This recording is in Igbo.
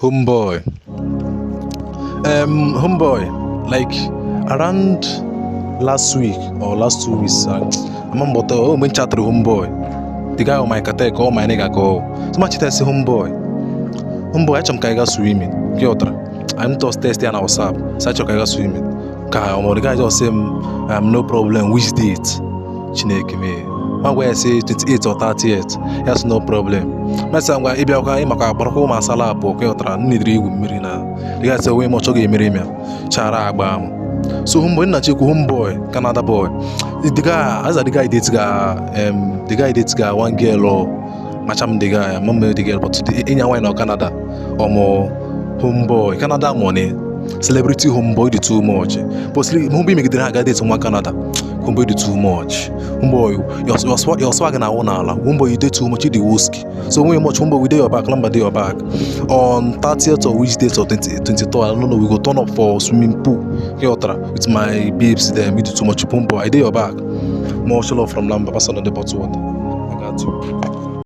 Homeboy. Homeboy, like around last week or last 2 weeks, ama mbọta o mgbe m chatụrụ homeboy. The guy on my katek, all my nigga call. So much say homeboy. Homeboy, achọrọ m ka anyị gaa swimming. Ka ị ghọtara? I'm just text ya na WhatsApp. Sị achọrọ ka anyị gaa swimming. Ka ọmụ the guy just say no problem, which date? Chineke mee. Ma gwa ya sị 28 or 30th. Ya sị no problem. Mesa ngwa ịbịakwa ịmaka agbarakwa ụmụ asala abụọ ka ị ghọtara m nidiri igwu mmiri na the guy sị onwe m ọ chọghị emere m ya chara agba m. So homeboy nna chekwu homeboy Canada boy. The guy as the guy date ga the guy date ga one girl or macham the guy mama the girl, but the enyi nwaanyị nọ Canada. Ọmụ homeboy Canada money celebrity homeboy dị too much, but homeboy megidere ha ga date nwa Canada. Homeboy dị too much. Homeboy, your swag na awụ n'ala. Homeboy, you dey too much, you dey whiskey so when much. Homeboy, we dey your back, number dey your back on 30th or which date or 20, 23rd, I don't know. We go turn up for swimming pool, ị ghọtara, with my babes dem. You dey too much, homeboy. I dey your back. More love from Lamba. Pass on the bottle water. I got you.